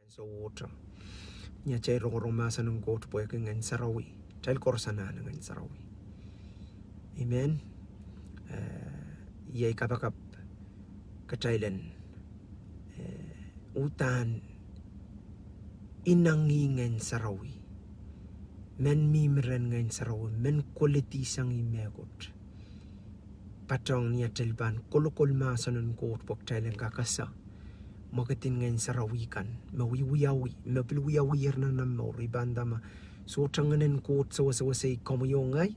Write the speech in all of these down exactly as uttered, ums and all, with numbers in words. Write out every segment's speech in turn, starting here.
Soh wohte. Ni atail rongorong mahsen en Koht pwehki Ngehn Sarawi, kitail koaros anahne Ngehn Sarawi. Amen. Eh, iei kapakap kitail en, eh, uhdahn inengieng Ngehn Sarawi. Men mihmi rehn Ngehn Sarawi, men koledi sang ih mehkot. Patohng ni atail pahn kolokol mahsen en Koht pwe kitail en kak ese mwekid en Ngehn Sarawi kan, me wiwiawi, me pil wiawier nan omw mour, I pahn nda me sohte Ngehn en Koht sewesewese komwi oh ngehi.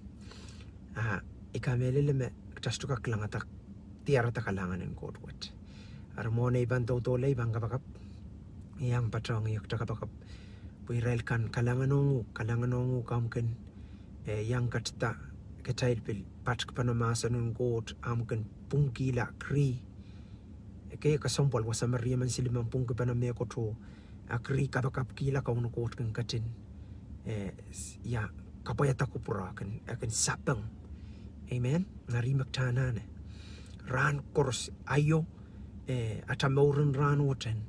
Ah, I kamehlele me kitail sohte kak kilangada, diarada kalahngan en Koht wet. Eri mwohn ei pahn doudoulei, I pahn kapakap. Iang patohng ie kitail kapakap. Pwe irail kan, kalahngan ong uhk, kalahngan ong uhk ahmw kin, eh, iang ketida kitail pil patkipene mahsen en Koht, ahmw kin pwungkihla, agree. Ekei kesempwal wasa me riemen silimen pwungkipene mehkot oh agree, kapakapkihla Kauno Koht kin ketin, eh, s-, ia, kapwaiada kupwure, e kin, e kin sapeng. Amen. Ngehi me kitail anahne rahn koaros aio, eh, atail mouren rahn wet en,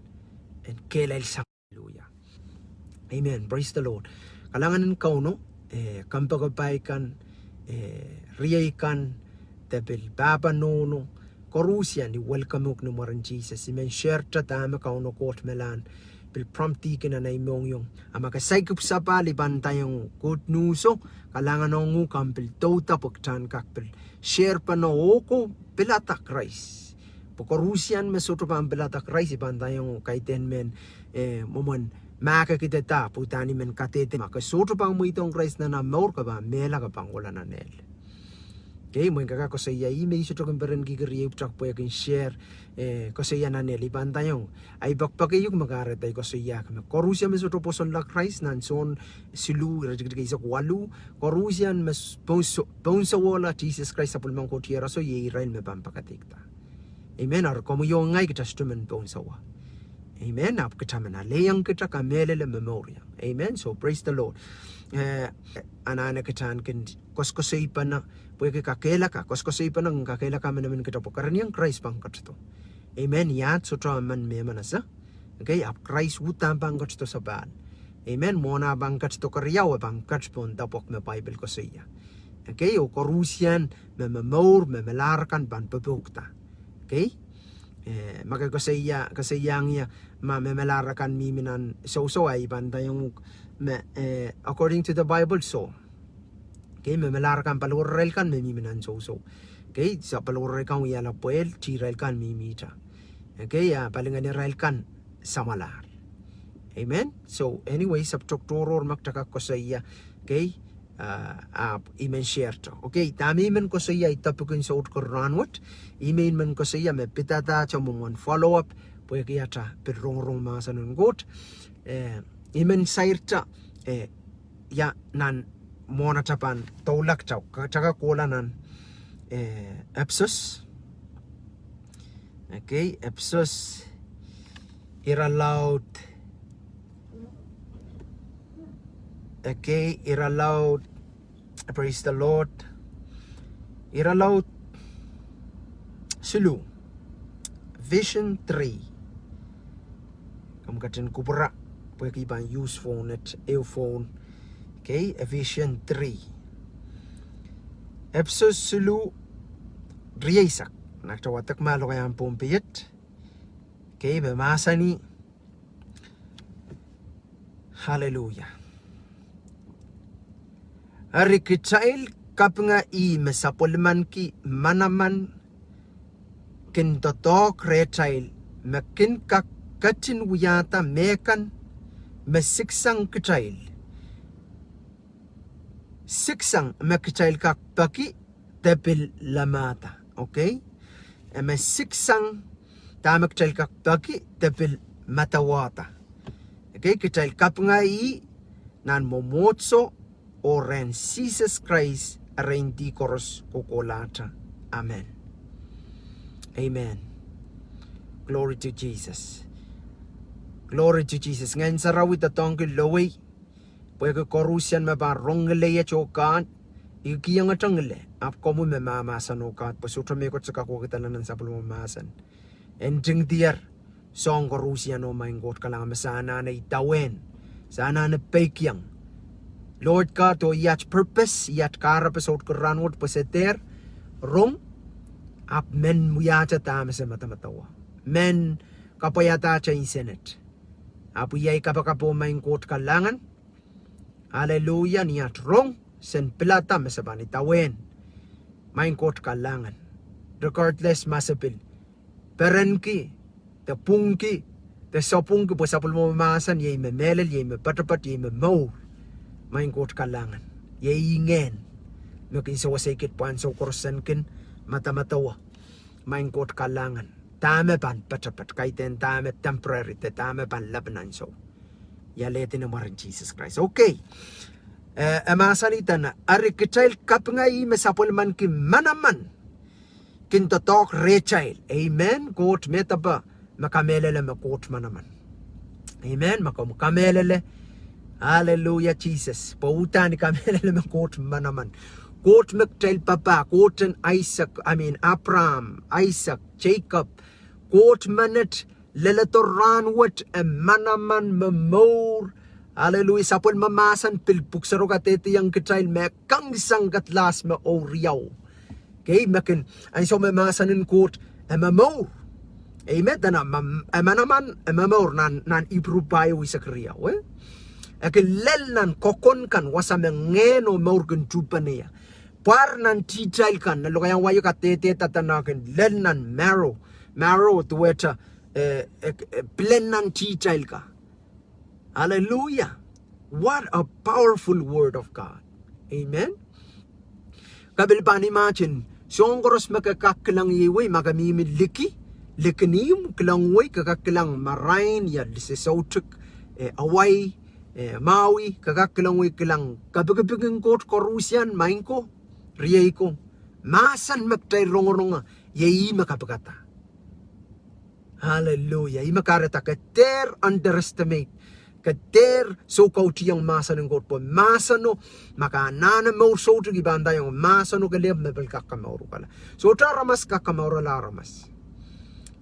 en kehlail sang. Hallelujah. Amen. Praise the Lord. Kalahngan en Kauno, eh, kompoakepahi kan, eh, riei kan, de pil pahpa nohno, koaruhsie I welcome uhk ni mwaren Sises. I men share-te dahme Kauno Koht me lahn pil prompt-ihki nan ei mohngiong. A ma ke saikinte sapahl, I pahn ndaiong uhk, good news o, kalahngan ong uhk ahmw pil douda pwe kitail en kak pil share pene oh ko pilada Krais. Pwe koaruhsie me sohte pahn pilada Krais, I pahn ndaiong uhk, kaidehn men, eh, mwomwen mahkikihda, pwe uhdahn I men kadehde. Ma ke sohte pahn mweidohng Krais nan omw mour, ke pahn mehla, ke pahn kohla nan ehl. Ekei, mwein kak koasoia, ih me I sohte kin perenkihki riei pwutak pwehki share, eh, koasoia nan ehl, I pahn ndaiong. Ahi pekipek iuk me kahrehda I koasoiahki me koaruhsie me sohte pwosonla Krais nan Sohn siluh, iretikitik eisek waluh, koaruhsie me s-, poun so-, poun sewehla Sises Krais sapwellimen Koht iehroso, iei irail me pahn pakadeikada. Amen. Eri komwi oh ngehi kitail sohte men poun sewe. Amen. Ahpw kitail men alehiong kitail, kamehlele, momouriong. Amen. So praise the Lord. Eh, anahne kitail kin koasoakoasoipene, pwehki kakehlaka, koasoakoasoipene kin kakehlaka emenemen kitail pwe kerenieng Krais pahn ketido. Amen. Iahd sohte emen me emen ese. Ekei, ahpw Krais uhdahn pahn ketido sapahl. Amen. Mwohn ah pahn ketido keriau, e pahn ket pohn dapwek me Baibel koasoia. Ekei, oh koaruhsie me momour, me melahr akan pahn popoudda. Ekei, eh, ma ke koasoia, koasoiaiong ie, ma me melahr akan mihmi nan sousou, ahi pahn ndaiong uhk me, eh, according to the Bible, soh. Ekei, me melahr akan paliwararail kan me mihmi nan sousou. Ekei, sa paliwararail kan wiahla pwehl, tirail kan mihmihte. Ekei, a palingehn irail kan samwalahr. Amen. So, anyway, subject tohrohr me kitail kak koasoia. Ekei, ah, ahpw I men share-te. Ekei, dahme I men koasoia, I topic en sohte kor rahn wet. I men men koasoia me pidada te mwomwen follow up, pwehki atail pil rongorong mahsen en Koht. Eh, I men sairte, eh, ia nan mwohn atail pahn doulahte, ka-, kitail kohla nan, eh, Episos. Ekei, Episos, irelaud. Ekei, irelaud. Praise the Lord. Irelaud siluh. Vision three. Komw ketin kupwure, pwehki I pahn use phone et, ehu phone. Ekei, Ephesians three. Episos siluh, rieisek. Nahkte wadek me lokaiahn Pohnpei et. Ekei, me mahsanih. Hallelujah. Eri kitail kapinga ih me sapwellimaniki manaman kin doadoahk rehtail me kin kak ketin wiahda mehkan me siksang kitail. Siksang me kitail kak peki de pil lamada. Ekei? E me siksang dahme kitail kak peki de pil madawada. Ekei, kitail kapinga ih nan mwomwohdiso oh rehn Sises Krais, erein dih koaros kohkohlahte. Amen. Amen. Glory to Jesus. Glory to Jesus. Ngehn Sarawi doadoahngki lowei, pwehki koaruhsie me pahn rong ngileiet oh kan, I kihong ngehn ngile, ahpw komwi me mahmahsen oh kan, pwe sohte mehkot se kak wekidala nan sapwellime mahsen. En ntingdier, soahng koaruhsiano, maing Koht kalahngan, me se anahne idawehn, se anahne peikiong. Lord God, oh iet purpose, iet kahrepe soutik rahnwet pwe se dehr rong, ahpw men wiahte dahme se medemedewe. Men kapwaiada tein Senate. Ahpw iei kapakapo, maing Koht kalahngan. Aleluia, ni at rong, sen pilada me se pahn idawehn. Maing Koht kalahngan. Regardless ma se pil perenki, de pwungki, de sapwungki, pwe sapwellime mahsen, iei me mehlel, iei me poatopoat, iei me mour. Maing Koht kalahngan. Iei ngehn me kin sewesei kit pwe ansou koaros en kin medemedewe. Maing Koht kalahngan. Dahme pahn poatopoat, kaidehn dahme temporary, de dahme pahn lepin ansou. Ia lehdi ni mwaren Sises Krais. Okay. Eh, e mahsanih dene, eri kitail kapinga ih me sapwellimanki manaman kin doadoahk rehtail. Amen. Koht me depe me kamehlele me Koht manaman. Amen. Ma komw kamehlele. Aleluia, Sises. Pwe uhdahn I kamehlele me Koht manaman. Koht me kitail papah, Koht en Aisak, I mean, Apraam, Aisak, Seikop. Koht menet leledo rahnwet, e manaman, me mour. Aleluia, sapwellime mahsen pil pwuhk sarawi kadehdehiong kitail me kangoange kedlahs me oh riau. Okay, me kin, ansou me mahsen en Koht, e me mour. Amen, dene ma-, e manaman, e me mour nan, nan Ipru pahieu eisek riau, eh? E kin lel nan koakon kan, wasa me ngehn oh mour kin tuhpene ie. Pwar nan detail kan, nan lokaiahn wai o kadehdehda dene e kin lel nan marrow, marrow duwehte, eh, eh, eh, pilen nan detail ka. Hallelujah. What a powerful word of God. Amen. Ke pil pahn imagine, soahng koaros me ke kak kilang ieiwei, ma ke mihmi liki, likin ihmw, kilangwei, ke kak kilang marain, ia lise soutik, eh, Hawaii, eh, Maui, ke kak kilangwei, kilang kapikipik en Koht koaruhsian, maing ko, riei ko. Mahsen me kitail rongoronge, iei ih me kapikada. Hallelujah. Ih me kahrehda ke dehr underestimate, ke dehr soukautihong mahsen en Koht pwe mahseno, ma ke anahne mour soutuk, I pahn ndaiong mahseno kelehpw me pil kak kamourukala. Sohte aramas kak kamourala aramas.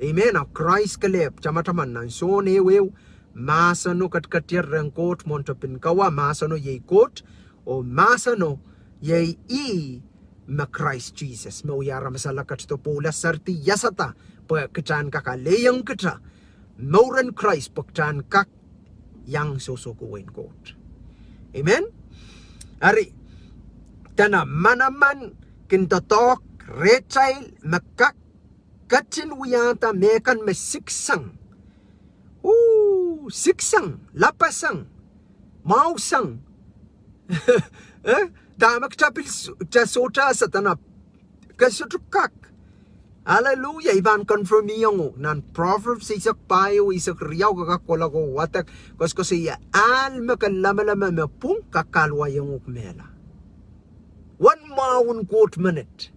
Amen. A Krais kelehpw, tamataman nan Sohn ehuehu, mahseno ketiketier rehn Koht mwohn tepin kawa, mahseno iei Koht, oh mahseno iei ih me Krais Sises, me wia aramas ale ketido pwoula, seridi, iasada, pwe kitail en kak alehiong kitail mouren Krais, pwe kitail en kak iang sohsohki wehin Koht. Amen. Eri, dene manaman kin doadoahk rehtail me kak ketin wiahda mehkan me siksang. Uh, siksang, lapasang, mwahusang. Eh, dahme kitail pil s-, kitail sohte ese dene ke sohte kak. Hallelujah, I pahn confirmiong uhk nan Proverbs eisek pahieu, eisek riau, ke kak kohla ko wadek, koasoakoasoia ahl me ke lemeleme me pwung kak kahluwaiong uhk mehla. Wen mwahun Koht menet.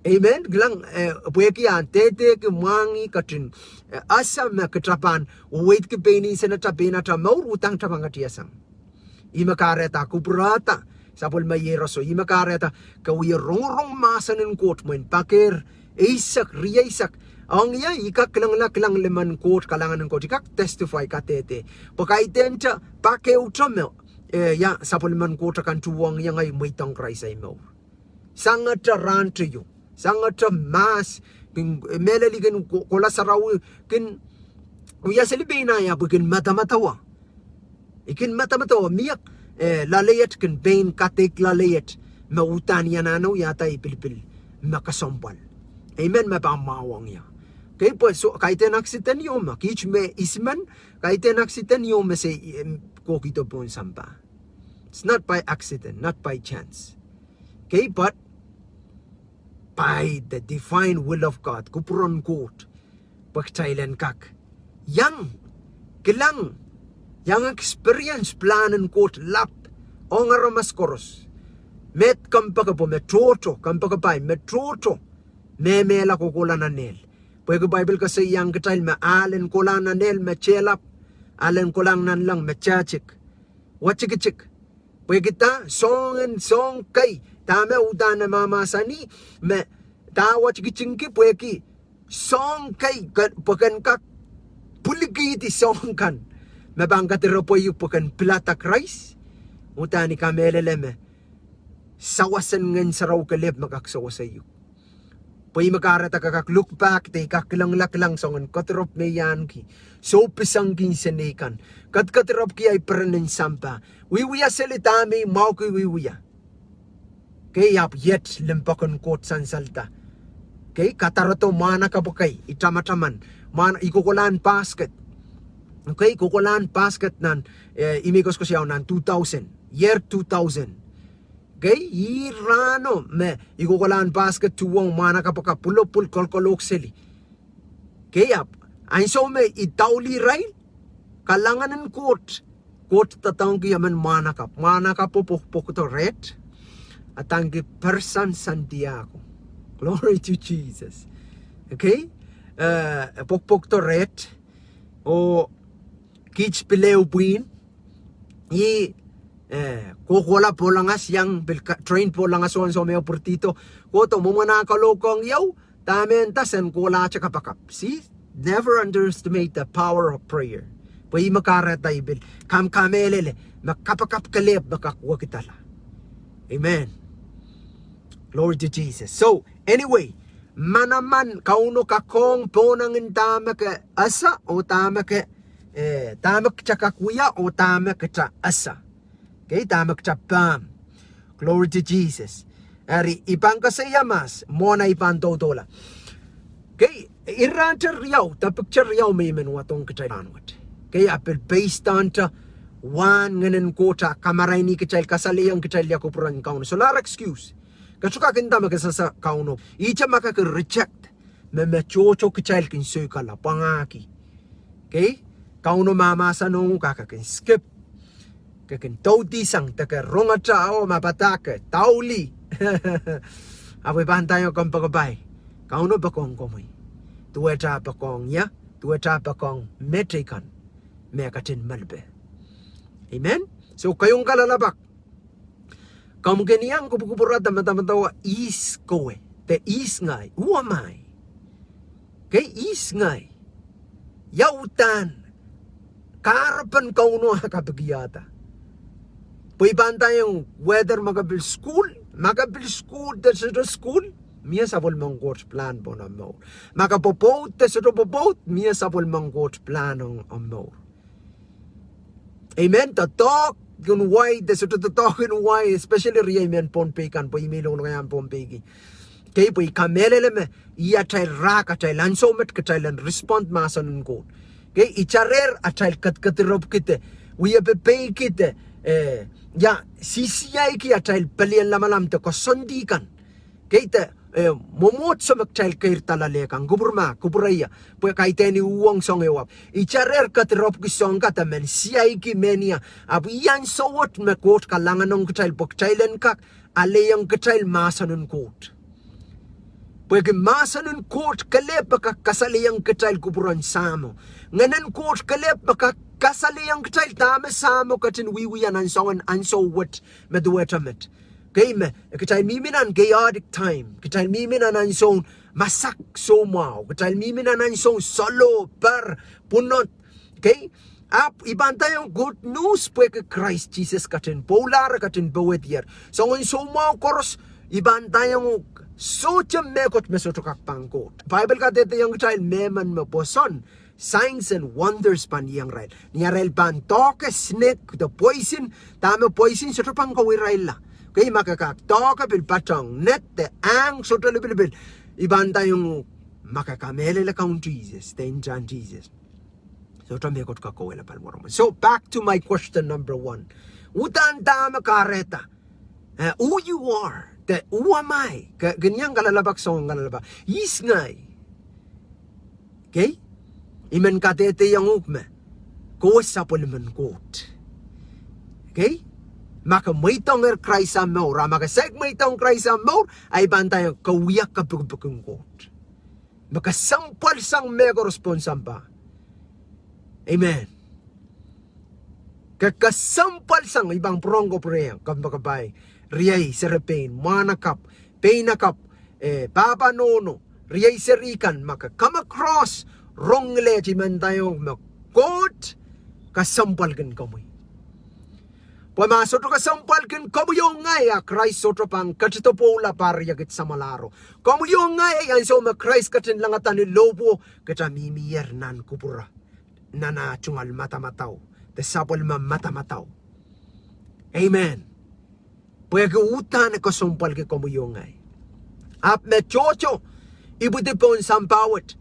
Amen. Kilang, eh, pwehki ahn dehdehki mwahngih ketin, eh, ese me kitail pahn weidki pein insenata, pein atail mour, udahn kitail pahn katiasang. Ih me kahrehda kupwurada sapwellime iehroso, ih me kahrehda ke wie rongorong mahsen en Koht mwein pakehr eisek, rieisek. Ong ie, I kak kilangala, kilang limen Koht, kalahngan en Koht, I kak testify, kadehde. Pwe kaidehn te pak ehute me, eh, ia, sapwellimen Koht akan tuhwong ie ngehi mweidohng Krais ei mour. Sangete rahn teieu, sangete mahs, kin, mehlel I kin ko-, kohla sarawi, kin wia seli pein ahi ahpw I kin medemedewe. I kin medemedewe mie, eh, loalei et kin pein kadeik loalei et, me udahn I anahne wiahda ei pilipil me kesempwal. Amen, me pahn mwahuong ie. Okay, pwe soh, kaidehn accident ieu me, kiht me isimen, kaidehn accident ieu me se, eh, kohkihdo pohn sampah. It's not by accident, not by chance. Okay, but by the divine will of God, kupwuren Koht, pwe kitail en kak iang kilang, iang experience pilahn en Koht lap ong aramas koaros. Met kompoake pwe me tohto, kompoake pai, me tohto, me mehla kohkohla nan ehl. Pwehki Baibel koasoiaiong kitail me ahl en kohla nan ehl me tehlap, ahl en kohla nanleng me tehtik, watikitik. Pwehki dah? Soangen, soahng kei, dahme uhdahn e mahmahsanih, me dah watikitikki, pwehki soahng kei, ke-, pwe ken kak pwilikihdi soahng kan me pahn kadiropwe uhk pwe ken pilada Krais, udahn I kamehlele me sawas en Ngehn Sarawi kelehpw me kak sewese uhk. Pwe ih me kahrehda ke kak look back de I kak kilang, kilang soangen kadirop me I ahneki, sohpeisang ki nsenei kan, kadkadirop ki ahi peren en sampah, wiewia seli dahme I mwahuki wiewia. Kei, ahpw iet limpoak en Koht sansalda. Kei, kadarodo mwahnakapw kei, I tamataman. Mwahnakapw, I kokolahn basket. Kei, I kokolahn basket nan, eh, I mih koasoakoasoiahu nan two thousand, year two thousand. Kei, ih rahno me I kokolahn basket tuhwong mwahnakapw ka pwulopwul kolkolohk seli. Kei, ahpw ansou me I daulih irail, kalahngan en Koht, Koht doadoahngki emen mwahnakapw. Mwahnakapwo pwokpwokdo reht, adahngki Person Santiago. Glory to Jesus. Okay? Eh, pwokpwokdo reht, oh kiht pil ehu pwihn, ih, eh, kohkohla polangas, iang pil ka-, train polangas oh ansou me e pwuridihdo, kohdo mwomwen ah kalohkohng ieu, dahme e nda, sen kohla ahte kapakap. See? Never underestimate the power of prayer. Pwe ih me kahrehda I pil kam kamehlele me kapakap kelehpw me kak wekidala. Amen. Glory to Jesus. So, anyway, manaman Kauno kakohng pohnangin dahme ke ese, oh dahme ke, eh, dahme kita kak wia, oh dahme kita ese. Kei, dahme kita pahn. Glory to Jesus. Eri I pahn koasoia mahs, mwohn ahi pahn doudoula. Kei, irahn te riau, depikte riau me I men wadohng kitail rahnwet. Kei, a pil based on te wahn Ngehn en Koht a kamaraini kitail, kasalehiong kitail ia kupwuren Kauno. Solahr excuse. Ke sohte kak nda me ke sehse Kauno. Ihte ma ke kin reject me, me tohto kitail kin soikala, pwangahki. Kei, Kauno mahmahsanihong uhk a ke kin skip. Ke kin doudisang de ke rongatail oh ma padahk ke daulih. Ahpw I pahn ndaiong kompoakepahi, Kauno poakohng komwi. Duwehte ah poakohng ia, duwehte ah poakohng mehteikan me ketin malipe. Amen. So, keieu kalelapak, komw kin iang kupwukupwurada, medemedewe ihs kowe, de ihs ngehi, who am I? Kei, ihs ngehi. Ia uhdahn kahrepen Kauno ah kapikiada. Pwe I pahn ndaiong whether ma ke pil sukuhl, ma ke pil sukuhl de sohte sukuhl, mie sapwellimen Koht pilahn pohn omw mour. Ma ke pwopwoud de sohte pwopwoud, mie sapwellimen Koht pilahn ong omw mour. Amen. Doadoahk en wai de sohte doadoahk en wai, especially riei mehn Pohnpei kan, pwe I mih lokolok iang Pohnpei ki. Kei, pwe I kamehlele me ih atail rahk, atail ansou met kitail en respond mahsen en Koht. Kei, itarehr atail kadkadirepwki de wiepe peikihda, eh, ia, sisiaiki atail pelien lamalam de koasoandi kan. Kei, de, eh, mwomwohdiso me kitail keirdahla lehkan, kupwur ma, kupwureia, pwe kaidehn uhwong soangen ehu, ahpw itarehr kadirepwki soahng ka de men siaiki mehnia. Ahpw ih ansou wet me Koht kalahngan ong kitail pwe kitail en kak alehiong kitail mahsen en Koht. Pwehki mahsen en Koht kelehpw me kak kasalehiong kitail kupwuren Sahmo. Ngehn en Koht kelehpw me kak kasalehiong kitail dahme Sahmo ketin wiewia nan soangen ansou wet me duwehte met. Kei, me kitail mihmi nan chaotic time, kitail mihmi nan ansoun masak soumwahu, kitail mihmi nan ansoun solo, per, pwunod. Kei, ahpw I pahn ndaiong good news pwehki Krais Sises ketin pwoulahr, ketin powehdier. Soangen soumwahu koaros, I pahn ndaiong sohte mehkot me sohte kak pahn Koht. Bible kadehdehiong kitail mehmen me pwoson, signs and wonders pahn iang irail. Ni arail pahn doahke snake de poison, dahme poison sohte pahn kawirailla. Kei, ma ke kak doahke pil patohng net de ahng sohte lipilipil, I pahn ndaiong, ma ke kamehlele Kaun Sises de ntahn Sises, sohte mehkot kak kawehla paliwaromw. So back to my question number one. Uhdahn dahme kahrehda, eh, who you are, de who am I? Ke, kin iang kalelapak soangen kalelapak. Ihs ngehi? Kei, I men kadehdehiong uhk me kowe sapwellimen Koht. Kei, ma ke mweidohngehr Krais omw mour, a ma ke saik mweidohng Krais omw mour, a I pahn ndaiong ke wia kepikipik en Koht me kesempwalsang mehkoaros pohn sampah. Amen. Ke kesempwalsang, I pahn pwurehng kapwurehng, kompoakepahi, riei serepein, mwahnakapw, peinakapw, eh, pahpa nohno, riei seri kan, ma ke come across Rong ngilet I men ndaiong me Koht kesempwalkin komwi. Pwe ma sohte kesempwalkin komwi oh ngehi, a Krais sohte pahn ketido pwoula pahr riekid samwalahro. Komwi oh ngehi, ansou me Krais ketin langada ni lohpwuo, kita mihmier nan kupwure, nan ah tungoal madamadau, de sapwellime madamadau. Amen. Pwehki uhdahn e kesempwalki komwi oh ngehi. Ahpw me tohto ipwidi pohn sampah wet,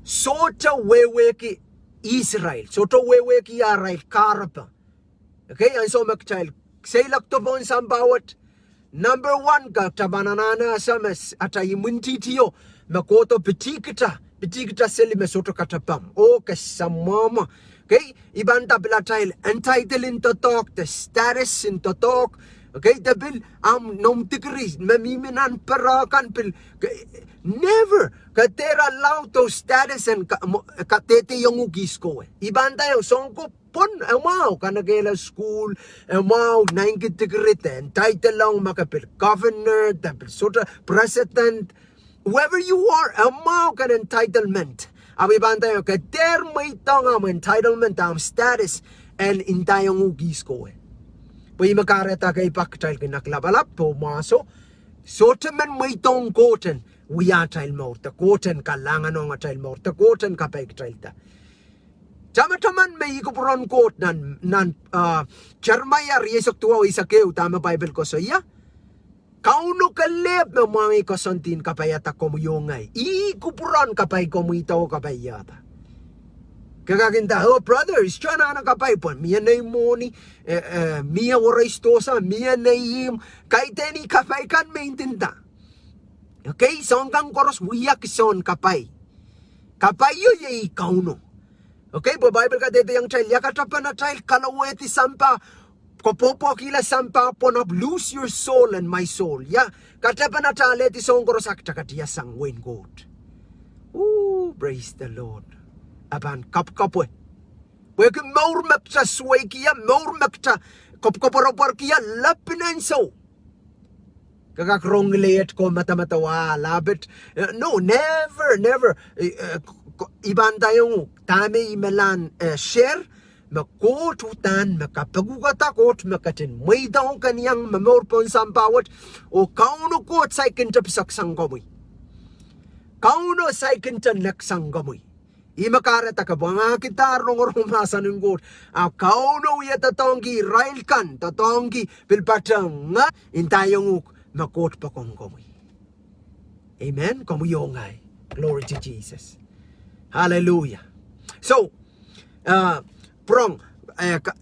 sohte wehwehki Israel, sohte wehwehki arail kahrepe. Okay, ansou me kitail seiloakdo pohn sampah wet, number one, kitail pahn anahne ese me atail imwintihtio me kohdo pitihkitail, pitihkitail seli me sohte katapam oh kesamwomw. Okay, I pahn nda pil atail entitled en doadoahk, de status en doadoahk. Okay, de pil ahmw noumw degree me mihmi nan perehkan pil, never. Ke dehr allowed those status en kadehdehiong uhk ihs kowe. I pahn ndaiong soang ko pwon, e mwahu kanekehla sukuhl, e mwahu naineki degree, de entitled ong ma ke pil governor, de pil sohte president, whoever you are, e mwahu ken entitlement. Ahpw I pahn ndaiong ke dehr mweidohng ahmw entitlement, ahmw status, en ndaiong uhk ihs kowe. Pwe ih me kahrehda kei pak kitail kin kak lapalap oh mwahso, sohte men mweidohng Koht en wia atail mour, de Koht en kalahngan ong atail mour, de Koht en kapai kitailda. Tamataman me ih kupwuren Koht nan, nan Seremaia rieisek duwau eisek ehu, dahme Baipel koasoia. Kauno kelehpw me mwahngih koasoandi en kapaiada komwi oh ngehi. Ih kupwuren kapai komwida oh kapaiada. Ke kak nda, oh brother, I sohte anahne kapai pwe mie nei mwohni, mie wereistohsa, mie nei ihmw. Kaidehn ih kapai kan me I ndinda. Okay, soahng kan koaros wia kihsehn kapai. Kapaio iei Kauno. Okay, pwe Baipel kadehdehiong kitail, ia katepen atail kalowehdi sampah, koapworopworkihla sampah pwon ahpw lose your soul and my soul. Ia katepen atail alehdi soahng koaros a kitail ketiasang wehin Koht. Ooh, praise the Lord. E pahn kapwkapwe. Pwehki mour me kitail suweikia, mour me kitail koapworopworkihla, lepin ansou ke kak rong ngilehiet ko madamadau ah lapet. No, never, never. I pahn ndaiong uhk dahme I melahn share, me Koht uhdahn me kapokukada, Koht me ketin mweidohng kenieng momour pohn sampah wet, oh Kauno Koht saikinte piseksang komwi. Kauno saikinte neksang komwi. Ih me kahrehda ke pwangahkidahr rongorong mahsen en Koht, a Kauno wie doadoahngki irail kan, doadoahngki pil patehng, ndaiong uhk me Koht poakohng komwi. Amen. Komwi oh ngehi. Glory to Jesus. Hallelujah. So, pwurehng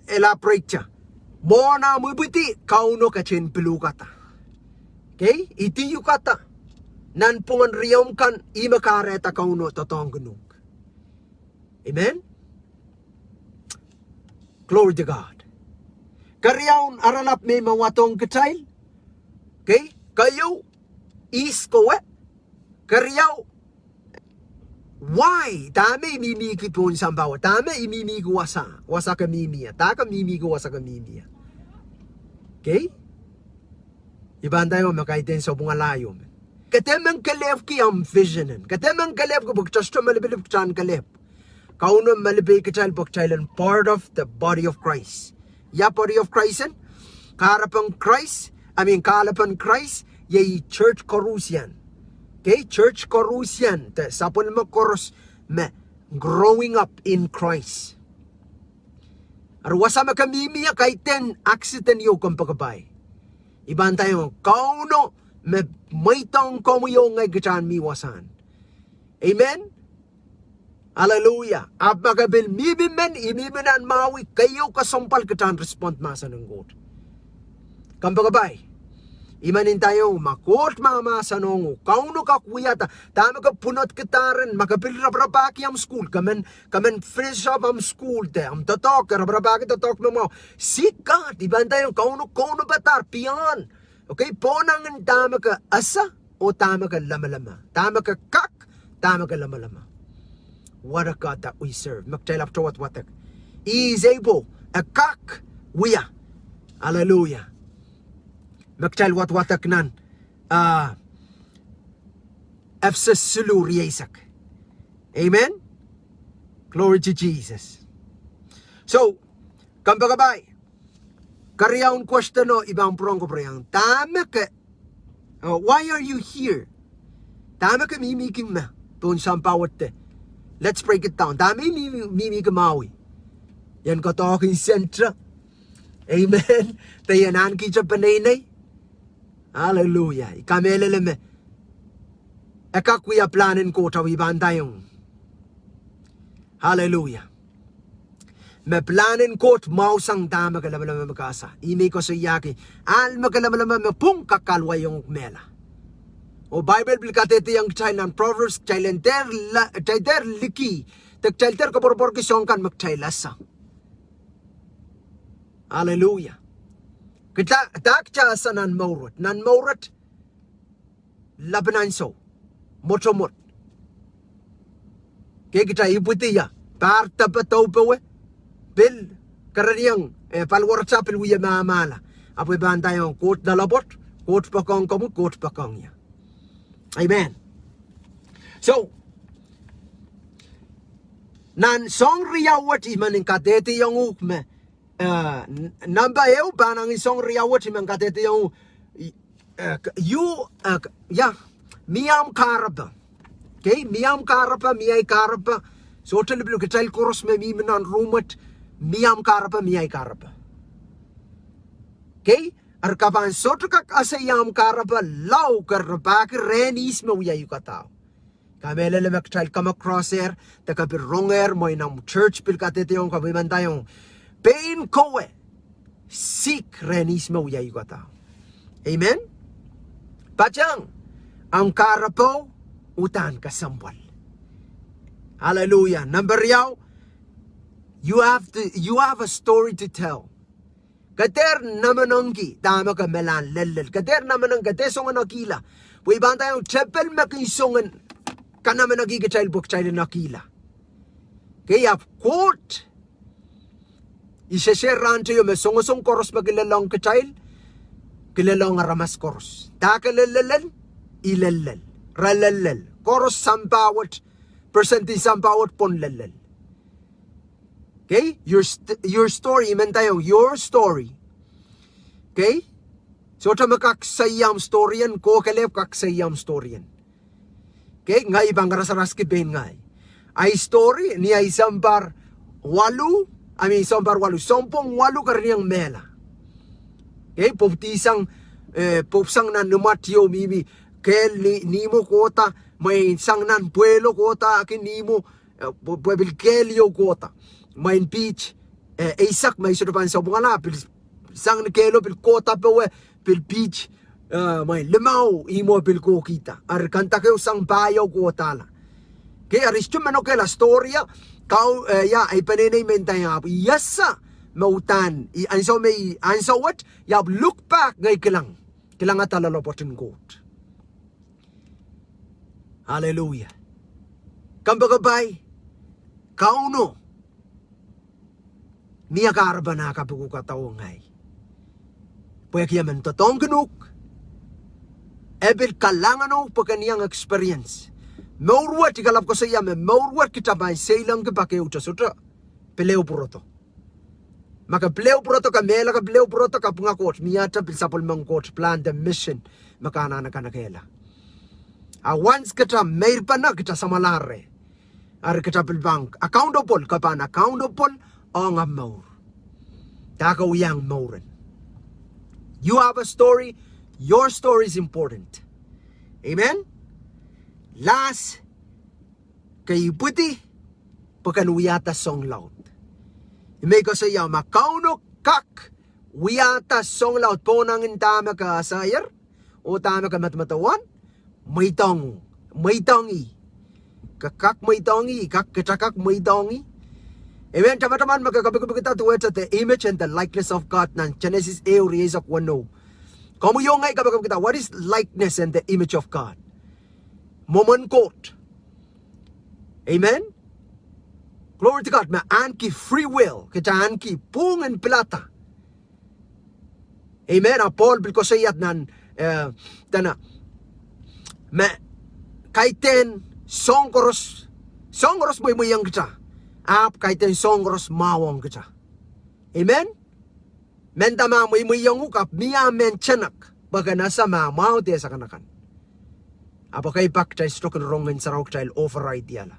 elaborate, mwohn ahmw ipwidi Kauno ketin piluhkada. Okay, idiukada nanpwungen riomw kan, ih me kahrehda Kauno doadoahngkin uhk. Amen. Glory to God. Keriaun aralap me I men wadohng kitail. Okay, keieu, ihs kowe. Keriau, why, dahme I mihmihki pohn sampah wet, dahme I mihmihki wasa, wasa ke mihmi ie, dahme ke mihmihki wasa ke mihmi ie. Okay, I pahn ndaiong me kaidehn sapwungala ieu me ke dehr men kelehpwki ahmw vision en, ke dehr men kelehpwki pwe kitail sohte malipilip, kitail en kelehpw. Kauno malipe kitail pwe kitail en part of the body of Christ. Ia body of Christ en? Kahrepen Krais, I mean, kahlepen Krais iei church koarusie. Okay, church koarusie, de sapwellime koaros me growing up in Christ. Eri wasa me ke mihmi ie, kaidehn accident ieu, kompoakepahi. I pahn ndaiong Kauno me mweidohng komwi oh ngehi kitail en mi wasahn. Amen. Hallelujah. Ahpw ma ke pil mihmi men, I mihmi nan mwahu, keieu kesempwal kitail en respond mahsen en Koht. Kompoakepahi. I men ndaiong ma Koht mahmahsen ong uhk, Kauno kak wiahda, dahme ke pwunodkidahr en, ma ke pil raparapahki ahmw sukuhl, ke men, ke men finish up ahmw sukuhl de ahmw doadoahk, ke raparapahki doadoahk me mwahu. Seek God, I pahn ndaiong Kauno, Kauno padahr beyond. Okay, pohnangin dahme ke ese, oh dahme ke lamalam, dahme ke kak, dahme ke lamalam. What a God that we serve. Me kitail ahpwte wadwadek, He is able, e kak wia. Hallelujah. Me kitail wadwadek nan Ephesus siluh rieisek. Amen. Glory to Jesus. So, kompoakepahi, keriaun question o I pahn pwurehng kapwurehiong. Dahme ke, uh, why are you here? Dahme ke mihmi kin me pohn sampah wet de? Let's break it down. Dahme I mihmi, mihmi kin mwahu? I en kohdohki center. Amen. De I en ahnekihte peneinei. Hallelujah. I kamehlele me e kak wia pilahn en Koht awi pahn ndaiong. Hallelujah. Me pilahn en Koht mwahusang dahme ke lamalamehki me ke ese. Ih me I koasoiahki, ahl me ke lamalamehki me pwung kak kahluwahiong mehla. Oh Bible pil kadehdehiong kitail nan Proverbs, kitail en dehr la, kitail dehr liki, de kitail dehr koapworopworki soahng kan me kitail ese. Hallelujah. Kitail, dah kitail ese nan mour wet? Nan mour wet, lapin ansou, mwotomwot. Ke kitail ipwidi ia? Pahr, depe, doh, powe, pil kerenieng, eh, paliwarata pil wie mahmahla. Ahpw e pahn ndaiong Koht loalopwoat, Koht poakohng komwi, Koht poakohng ie. Amen. So, nan soahng riau wet I men en kadehdehiong uhk me, eh, n-, number ehu, pahn angin soahng riau wet I men kadehdehiong uhk, eh, k-, you, eh, k-, yeah, mie ahmw kahrepe. Okay, mie ahmw kahrepe, mie ahi kahrepe. Sohte lipilipil, kitail koaros me mihmi nan room wet, mie ahmw kahrepe, mie ahi kahrepe. Okay, eri ke pahn sohte kak ese ahmw kahrepe lao ke rapahki rehn ihs me wiahiukadahu. Kamehlele me kitail come across-ehr, de ke pil rongehr, mwein ahmw church pil kadehdehiong, ke pil men ndaiong, pein kowe, seek rehn ihs me wiahiukadahu. Amen. Patehng ahmw kahrepe, uhdahn kesempwal. Hallelujah. Number riau, you have to, you have a story to tell. Ke dehr namenengki dahme ke melahn lellel. Ke dehr namenengki, ke dehr songen ekihla. Pwe I pahn ndaiong tepel me kin songen kanamenekih kitail pwe kitail en ekihla. Okay, ahpw Koht, I sehse rahnteio me songosong koaros me kilelohng kitail, kilelohng aramas koaros. Dah ke lellel en, I lellel. Re lellel. Koaros sampah wet, percent en sampah wet pwon lellel. Okay, your st-, your story, I men ndaiong your story. Okay? Sohte me kak seiam story en, koh kelehpw kak seiam story en. Okay, ngehi pahn karasaraski pein ngehi. Ahi story, ni ahi sounpar waluh, I mean sounpar waluh, sounpwong waluh kerenieng mehla. Okay, pwupwidi sang, eh, pwupwsang nan imwat ieu mihmi kehl ni, nihmwo kohda, mwein sang nan pwehlo kohdahki nihmwo, eh, pwe, pwe pil kehl ieu kohda. Mwein piht, eh, eisek me I sohte pahn sapwungala, pil sang ni kehlo pil kohda powe, pil piht, eh, mwein limau ihmwo pil kohkihda. Eri kandake sang pah ieu kohdahla. Okay, eri I sohte men okehla story ia, kau, eh, ia, ahi peneinei men ndaiong ahpw I ese me uhdahn, I ansou me I ansou wet, I ahpw look back ngehi kilang, kilangada loalopwoat en Koht. Hallelujah. Kompoakepahi, Kauno mie kahrepen ah kapikukadaho ngehi. Pwehki e men doadoahngkin uhk, e pil kalahngan uhk pwe ke iang experience. Mour wet, I kalap koasoia me mour wet kitail pahn seilengki pak ehute sohte pil ehu pwurodo. Ma ke pil ehu pwurodo, ke mehla ke pil ehu pwurodo, kapinga Koht, miehte pil sapwellimen Koht plan de mission me ke anahne kanekehla. A once kitail meirpene, kitail samwalahro. Eri kitail pil pahn accountable, ke pahn accountable ong ahmw mour. Dah ke wiahiong mour en. You have a story, your story is important. Amen? Last, ke ipwidi pwe ken wiahda soahng laud. Ih me I koasoia ma Kauno kak wiahda soahng laud pohn angin dahme ke esehier, oh dahme ke medemedewe, mweidohng, mweidohng ih. Ke kak mweidohng ih, kak, kitail kak mweidohng ih. Amen. Tamataman me ke kapikipikda duwehte the image and the likeness of God nan Genesis ehu rieisek weneu. Komwi oh ngehi kapikipikda, what is likeness and the image of God? Mwomwen Koht. Amen. Glory to God. Me ahneki free will, kitail ahneki pwung en pilada. Amen. A Pohl pil koasoia nan, eh, dene, me kaidehn soahng koaros, soahng koaros mweimweiong kitail. Ahpw kaidehn soahng koaros mwahu ong kita. Amen. Mendahte ma mweimweiong uhk, ahpw mie mehn tenek pwe ken ese ma mwahu de sakanakan. Ahpw ekei pak kitail sohte kin rong Ngehn Sarawi kitail override-ihala.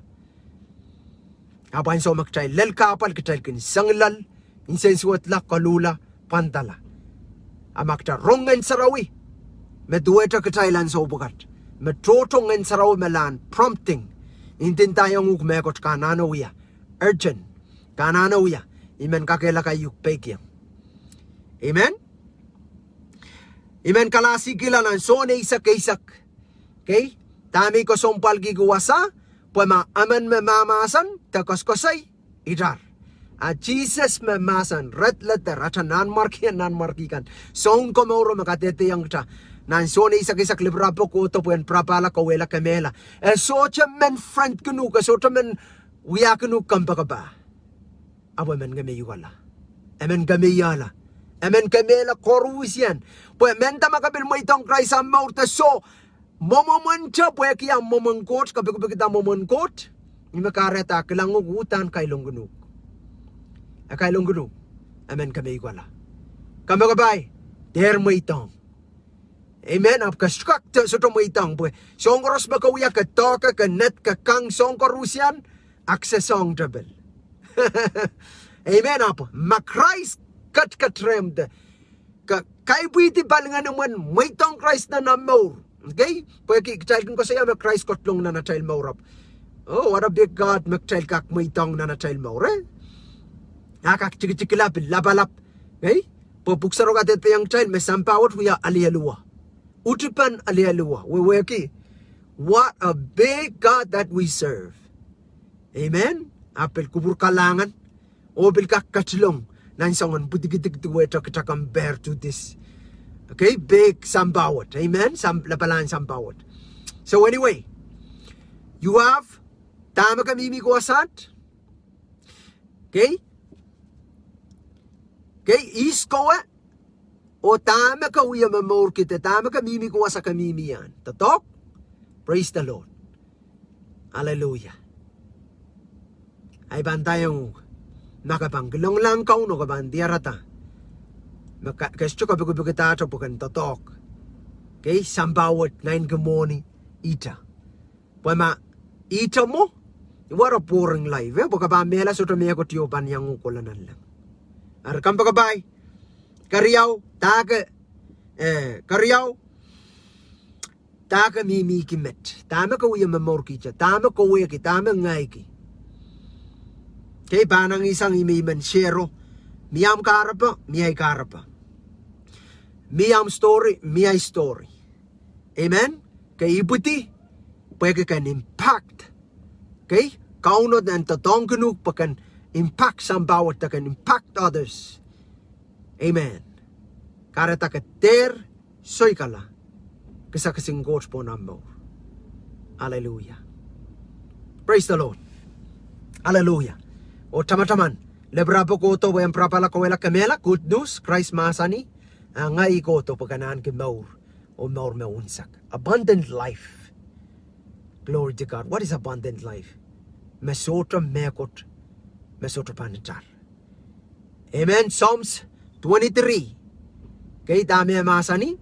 Ahpw ansou me kitail lel kahpwal, kitail kin sengilal, nsensuwedla, koluhla, pwandala. A ma kitail rong Ngehn Sarawi me duwehte kitail ansou pwukat, me tohto Ngehn Sarawi me lahn prompting, ndinda ndahiong uhk mehkot ke anahne wia, urgent, ke anahne wia, I men kakehlaka uhk peikiong. Amen. I men kalahsikihla nan Sohn eisek eisek. Kei, dahme I kesempwalki wasa, pwe ma emen me mahmahsen de koasoakoasoi, itar. A Sises me mahsen, red letter, ata nanmwarkien nanmwarki kan. Sounkomouro me kadehdehiong kita. Nan Sohn eisek eisek, lipirap kohdo pwehn pirapahla, kauwehla, kemehla. E sohte men friendkin uhk, e sohte men wiahkin uhk kompoakepah. Ahpw e men kemeiukala. E men kemeiala. E men kemehla koaruhsie. Pwe mendahte ma ke pil mweidohng Krais ahmw mour de soh, mwomwomwente pwehki ahmw mwomwen Koht, ke pikipikada mwomwen Koht, ih me kahrehda e kilang uhk uhdahn kailongkin uhk. E kailongkin uhk. E men kemeiukala. Kompoakepahi, dehr mweidohng. Amen. Ahpw ke sohte kak, sohte mweidohng pwe soahng koaros me ke wia, ke doahke, ke ned, ke kang, soahng koaruhsie, ak se soahng tepil. Amen. Ahpw ma Krais ketiket rehmw de ke kaipwihdi palingehn imwen mweidohng Krais nan ahmw mour. Kei, pwehki kitail kin koasoia me Krais ketilong nan atail mour ahpw, oh, what a big God me kitail kak mweidohng nan atail mour, eh? A kak tikitikla pil lapalap. Kei, pwe Pwuhk Sarawi kadehdehiong kitail me sampah wet wia alehluwa. Utipen alehluwa, wehwehki, what a big God that we serve. Amen. A pil kupwur kalahngan, oh pil kak ketilong nan soangen pwudikidik duwehte kita compare to this. Okay, big sampah wet. Amen. Lapalahn sampah wet. So anyway, you have, dahme ke mihmi ko wasaht. Kei, kei, ihs kowe, oh dahme ke wia momourki de dahme ke mihmi ko wasa ke mihmi iang. Doadoahk. Praise the Lord. Hallelujah. Ahi pahn ndahiong uhk, ma ke pahn kilangala Kauno ke pahn diarada me ke sohte kepikipikidahte pwe ken doadoahk. Kei, sampah wet naineki mwohni ihte. Pwe ma ihte mwo, what a boring life, eh? Pwe ke pahn mehla sohte mehkot ieu pahn iang uhk kohla nanleng. Eri kompoakepahi, keriau, dahke, eh, keriau, dahke mihmihki met, dahme ke wia momourkihte, dahme kowehki, dahme ngehi ki. Kei, pahn angihsang ih me I men sehro, mie ahmw kahrepe, mie ahi kahrepe. Mie ahmw story, mie ahi story. Amen. Ke ipwidi pwehki ken impact. Kei, Kauno en doadoahngkin uhk pwe ken impact sampah wet de ken impact others. Amen. Kahrehda ke dehr soikala kisakis en Koht pohn ahmw mour. Hallelujah. Praise the Lord. Hallelujah. Oh tamataman, lipirap kohdo pwehn pirapahla, kauwehla, kemehla, good news, Krais mahsanih, a ngehi kohdo pwe ken ahneki mour, oh mour me unsek. Abundant life. Glory to God. What is abundant life? Me sohte mehkot, me sohte pahn itar. Amen. Psalms twenty-three. Kei, dahme mahsanih?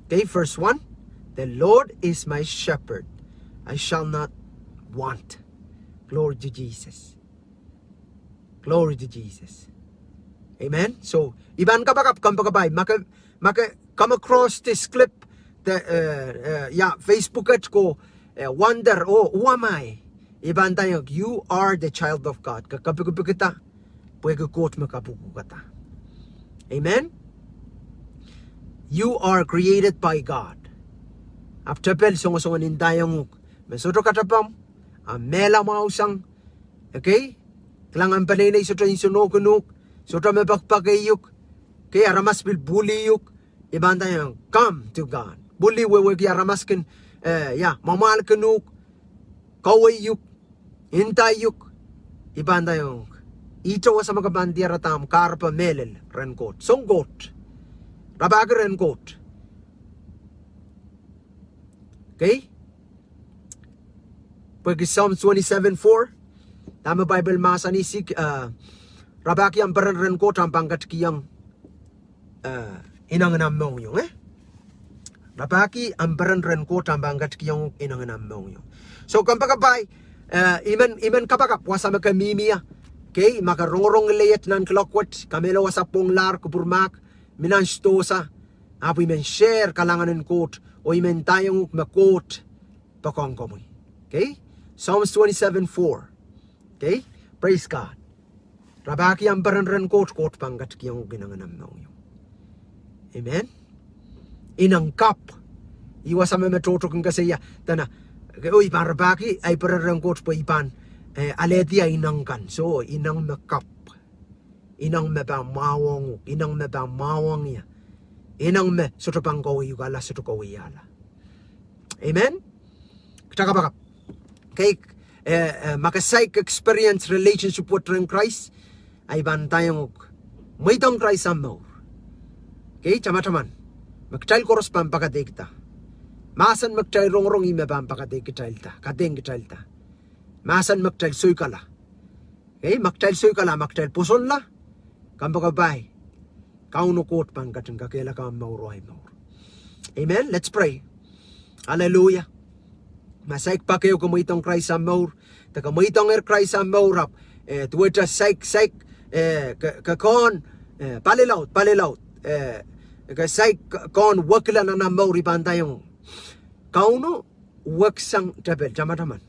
Kei, verse one. The Lord is my shepherd, I shall not want. Glory to Jesus. Glory to Jesus. Amen. So I pahn kapakap kompoakepahi, ma ke, ma ke come across this clip, the, eh, eh, ya, Facebook et ko, eh, wonder, oh, who am I? I pahn ndahiong, you are the child of God. Ke kepikipikada pwehki Koht me kapikipikada. Amen. You are created by God. Ahpw tepel songosongen ndahiong uhk me sohte katapahmw, a mehla mwahusang, okay? Kilang ahmw peneinei sohte nsenohkin uhk, sohte me pekipekei uhk, okay? Aramas pil bully uhk, I pahn ndahiong, come to God. Bully wehwehki aramas kin, eh, ya, mwamwahlkin uhk, kawei uhk, ndai uhk. I pahn ndahiong, ihte wasa me ke pahn diarada ahmw kahrepe mehlel rehn Koht. Soang Koht. Rapahki rehn Koht. Okay? Pwehki Psalms twenty-seven four, Dahme Bible mahsanih, seek, eh, rapahki ahmw peren rehn Koht ahmw pahn ketikihong, eh, ineng en ahmw mohngiong, eh? Rapahki ahmw peren rehn Koht ahmw pahn ketikihong ineng en ahmw mohngiong. So, kompoakepahi, eh, I men, I men kapakap wasa me ke mihmi ie. Kei, ma ke rongorong lelehie nan kuloak wet, ke mehla wasa pwunglahr, kupwur mahk, mi nan sidohsa, ahpw I men share kalahngan en Koht, oh I men ndaiong uhk me Koht poakohng komwi. Okay? Psalms twenty-seven four. Okay? Praise God. Rapahki ahmw peren rehn Koht, Koht pahn ketikihong uhk ineng en ahmw mohngiong. Amen. Ineng kapw. Ih wasa me me tohto kin koasoia, dene, okay, oh, I pahn rapahki ahi peren rehn Koht pwe I pahn, eh, alehdi ahi ineng kan. So, ineng me kapw. Ineng me pahn mwahuwong uhk, ineng me pahn mwahuwong ie, ineng me sohte pahn kawehiukala, sohte kawehiala. Amen. Kita kapakap. Kei, eh, eh, ma ke saik experience relationship wet rehn Krais, I pahn ndaiong uhk, mweidohng Krais ahmw mour. Kei, tamataman, me kitail koaros pahn pakadehkihda. Mahsen me kitail rongorong ih me pahn pakadehk kitailda, kadehn kitailda. Mahsen me kitail soikala. Kei, ma kitail soikala, ma kitail pwosonla, kompoakepahi, Kauno Koht pahn ketin kakehlaka ahmw mour oh ahi mour. Amen. Let's pray. Hallelujah. Ma saik pak ehu ke mweidohng Krais ahmw mour, de ke mweidohngehr Krais ahmw mour ahpw, eh, duwehte saik, saik, eh, ke, ke kin, eh, pali laud, pali laud, eh, ke saik ke kin wekila nan ahmw mour, I pahn ndaiong, Kauno, weksang tepel, tamataman.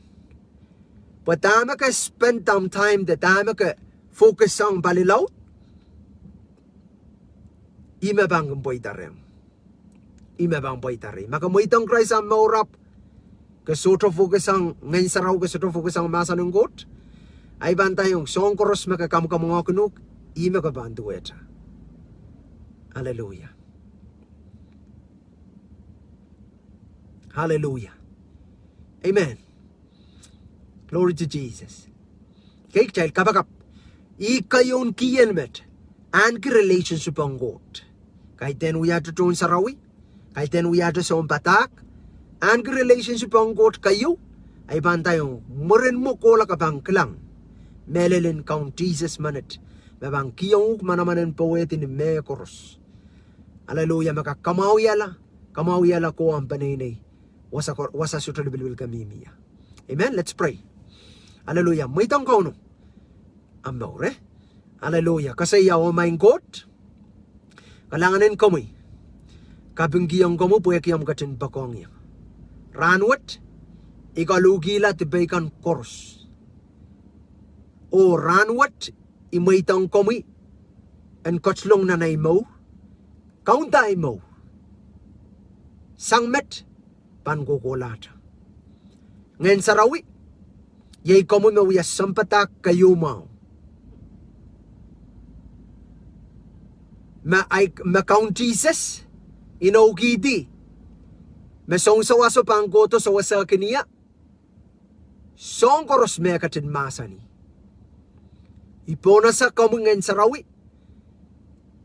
Pwe dahme ke spend ahmw time de dahme ke focus ong pali laud, ih me pahn kin pweida rehmw. Ih me pahn pweida rehi. Ma ke mweidohng Krais ahmw mour ahpw ke sohte focus ong Ngehn Sarawi, ke sohte focus ong mahsen en Koht, I pahn ndaiong, soahng koaros me ke kamwakamwahkin uhk, ih me ke pahn duwehte. Hallelujah. Hallelujah. Amen. Glory to Jesus. Kei, kitail kapakap. Ih keieun kihien met, ahneki relationship ong Koht. Kaidehn wiahte tohn sarawi, kaidehn wiahte sounpadahk, ahneki relationship ong Koht keieu. I pahn ndaiong, mwurin mwo kohla ke pahn kilang mehlel en Kaun Sises menet, me pahn kihong uhk manaman en powehdi ni mehkoaros. Hallelujah, me kak kamwahuiala, kamwahuiala kowe ahmw peneinei, wasa ko-, wasa sohte lipilipil ke mihmi ie. Amen. Let's pray. Hallelujah. Mweidohng Kauno ahmw mour, eh? Hallelujah. Koasoia, oh maing Koht, kalahngan en komwi, kapingkihong komwi pwehki ahmw ketin poakohng ie. Rahnwet, I kalohkihla dipei kan koaros. Oh rahnwet, I mweidohng komwi en ketilong nan ahi mour, kaunda ahi mour. Sang met pahn kohkohlahte. Ngehn Sarawi, iei komwi me wia sounpadahk keieu mwahu, me ahi, me Kaun Sises inoukihdi me sounsawaso pahn kohdo sewesehkin ie soahng koaros me e ketin mahsanih. I pohnese komwi Ngehn Sarawi,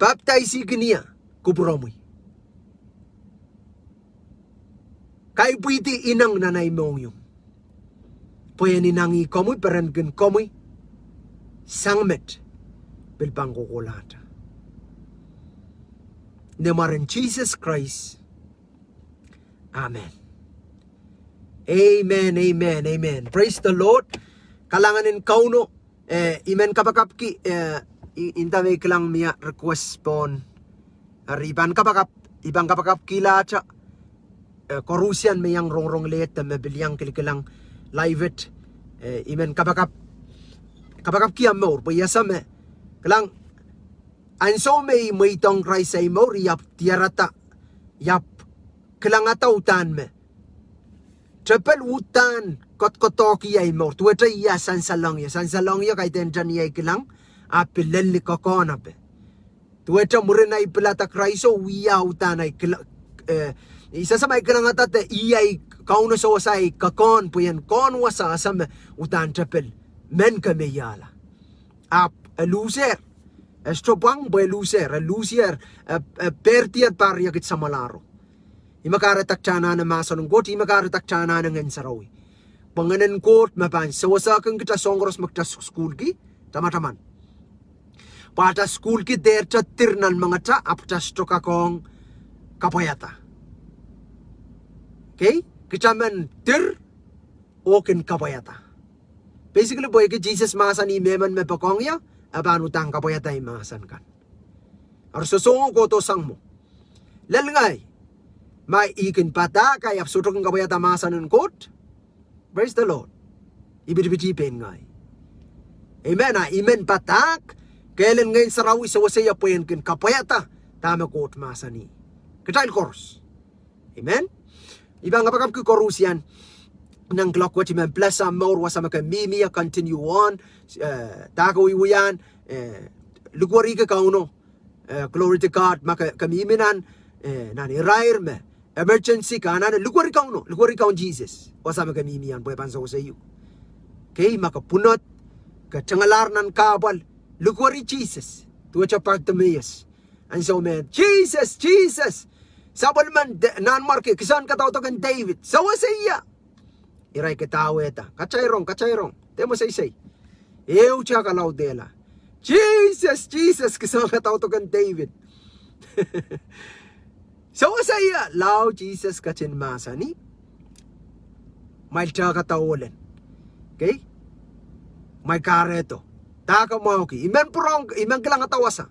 papdaisihkin ie kupwuromwi, kaipwihdi ineng nan ahi mohngiong, pwe en inengih komwi, perenkin komwi sang met, pil pahn kohkohlahte. Ni mwaren Sises Krais. Amen. Amen, amen, amen. Praise the Lord. Kalahngan en Kauno. Eh, I men kapakapki, eh, I, I nda me I kilang mie request pohn. Eri I pahn kapakap, I pahn kapakapkilahte, eh, koaruhsian me iang rongorong lehda me pil iang kilikilang live et, eh, I men kapakap, kapakapki ahmw mour, pwe I ese me, kilang, ansou me I mweidohng Krais ahi mour, I ahpw diarada, I ahpw kilangada uhdahn me tepel uhdahn koadoakoadoahki ahi mour. Duwehte I sansalohng ie, sansalohng ie, kaidehn ni ahi kilang, ahpw pil lel ni kokohn ape. Duwehte mwurin ahi pilada Kraiso, wia uhdahn ahi kila-, eh, I sehse ma I kilangada de ih ahi Kauno sewese ahi kokohn, pwe en kokohn wasa ese me uhdahn tepel men kemeiala. Ahpw e lusehr, e sohte pwang pwe e lusehr, e lusehr, e, e pehrdiehr pahr riekid samwalahro. Ih me kahrehda kitail anahne mahsen en Koht, ih me kahrehda kitail anahne Ngehn Sarawi. Pwe Ngehn en Koht me pahn sewesehkin kita soahng koaros me kita sukuhlki, tamataman. Pwe ata sukuhlki dehr te dir nan mengeta, ahpw kita sohte kak ong kapwaiada. Okay? Kita men dir oh kin kapwaiada. Basically, pwehki Sises mahsanih me emen me poakohng ie, e pahn uhdahn kapwaiada ei mahsen kan. Eri soh, soh, kohdo sang mwo. Lel ngehi, ma I kin padahk, I ahpw sohte kin kapwaiada mahsen en Koht. Praise the Lord. I pitipiti pein ngehi. Amen. A I men padahk, kehl en Ngehn Sarawi sewese ie pwe en kin kapwaiada dahme Koht mahsanih. Kitail koaros. Amen. I pahn kapakapki koarusie nan clock wet, I men bless ahmw mour wasa me ke mihmi ie, continue on. Eh, dahkei wiwiahn, eh, likwerihki Kauno. Eh, glory to God, ma ke, ke mihmi nan, eh, nan irair me emergency kan, anahne likwerih Kauno, likwerih Kaun Sises wasa me ke mihmi ie pwe e pahn sewese ih. Okay, ma ke pwunod, ke tengelahr nan kahpwal, likwerih Sises. Duwehte Partimaeus. Ansou me, Sises, Sises, sapwellimen De-, Nanmwarki, kisehn kadaudok en Depit, sewese ie. Irail kin dawehda, katairong, katairong, de mweseisei. Ehu te kalaudehla. Sises, Sises, kisehn kadaudok en Depit, sewese ie. Lao Sises ketin mahsanih, mwail te kadawolen. Okay? Mwail kahrehdo. Dahke mwahuki. I men pwurehng, I men kilangada wasa.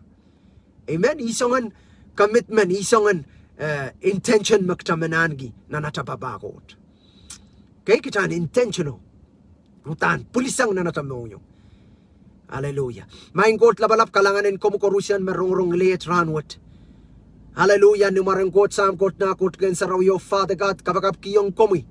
Amen. Ih soangen commitment, ih soangen, eh, intention me kita men ahneki nan ata papah Koht. Okay, kita en intentional. Uhdahn pwilisang nan ata mohngiong. Hallelujah. Maing Koht lapalap, kalahngan en komwi koarusie me rongorong lehte rahnwet. Hallelujah. Ni mwaren Koht Sahm, Koht Nah, Koht Ngehn Sarawi, oh Father God, kapakapkihong komwi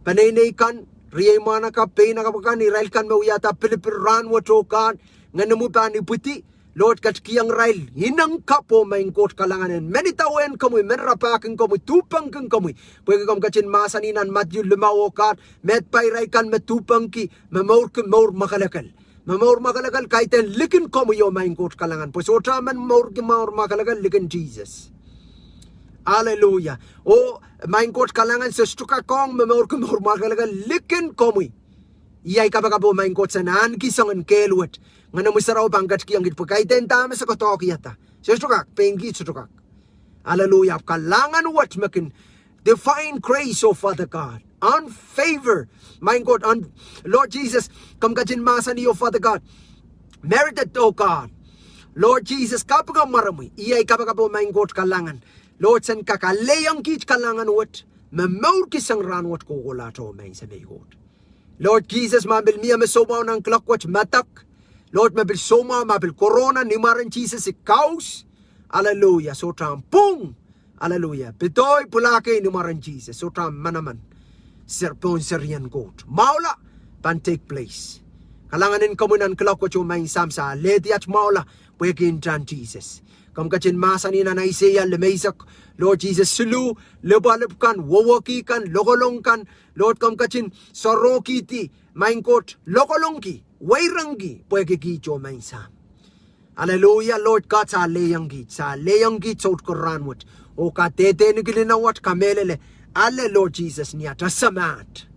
peneinei kan, riei mwahnakapw, peinakapw kan, irail kan me wiahda pilipil rahnwet, oh God, Ngenomwi pahn ipwidi, Lord, ketikihong irail ineng kapw, oh Maing Koht kalahngan en, men idawehn komwi, men rapahkin komwi, duhpengkin komwi. Pwehki komw ketin mahsanih nan Madiu limau, oh God, me pai irail kan me duhpengki, me mourki mour mwakelekel. Me mour mwakelekel, kaidehn likin komwi, oh Maing Koht kalahngan. Pwe sohte men mourki mour mwakelekel likin Sises. Hallelujah. Oh Maing Koht kalahngan, se sohte kak ong me mourki mour mwakelekel likin komwi. Ih ahi kapakap, oh Maing Koht, se en ahneki soangen kehl wet. Ngenomwi Sarawi pahn ketikihong kiht pwe kaidehn dahme se doadoahkihada, se sohte kak, pein kiht sohte kak. Hallelujah. Kalahngan wet me kin divine grace, oh Father God, unfavor, Maing Koht, un-, Lord Jesus, komw ketin mahsanih, oh Father God, merited, oh God. Lord Jesus, kapinga mwaromwi, ih ahi kapakap, oh Maing Koht kalahngan. Lord, sen kak alehiong kiht kalahngan wet me mourkisang rahnwet kohkohlahte, oh Maing Semei Koht. Lord Jesus, ma pil mie me soumwahu nan clock wet, madok. Lord, me pil soumwahu, ma pil corona, ni mwaren Sises I kaus. Hallelujah. Sohte ahmw pwung. Hallelujah. Pedoi, pwulahkei ni mwaren Sises. Sohte ahmw manaman. Ser pohn serien Koht. Mwahula pahn take place. Kalahngan en komwi nan clock wet, oh Maing Sahm, se alehdi aht mwahula pwehki ntahn Sises. Komw ketin mahsanih nan Aiseia limeisek, Lord Jesus, siluh, lipwalipw kan, wehwehki kan, lokolong kan, Lord, komw ketin soarohkihdi, Maing Koht, lokolongki, weirongki pwehki kiht, oh Maing Sahm. Hallelujah, Lord God, se alehiong kiht, se alehiong kiht soutik rahnwet. Oh kadehdehki lel nan wet, kamehlele, ale Lord Jesus ni atail samaht.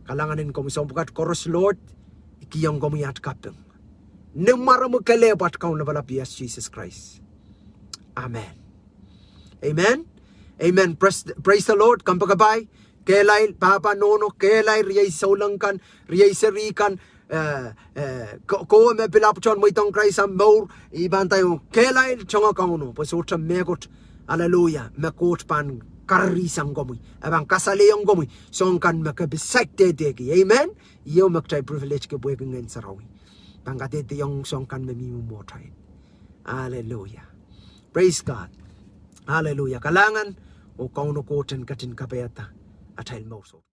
Kalahngan en komwi, soahng pwukat koaros, Lord, I kihong komwi aht kaping. Ni mwaromwi kelehpw, aht Kaun Lapalap, Sises Krais. Amen. Amen. Amen. Praise, praise the Lord. Kompoakepahi, kehlail, pahpa, nohno, kehlail, riei souleng kan, riei seri kan, eh, eh, ko-, kowe me pil ahpwtehn mweidohng Krais ahmw mour, I pahn ndaiong, kehlail, tungoal Kauno, pwe sohte mehkot, hallelujah, me Koht pahn karihsang komwi, e pahn kasalehiong komwi soahng kan me ke pil saik dehdehki. Amen. Iei me kitail privilege ki pwehki Ngehn Sarawi pahn kadehdehiong soahng kan me mihmi mwohtail. Hallelujah. Praise God. Hallelujah. Kalahngan, oh Kauno Koht en ketin kapaiada atail mour soutuk.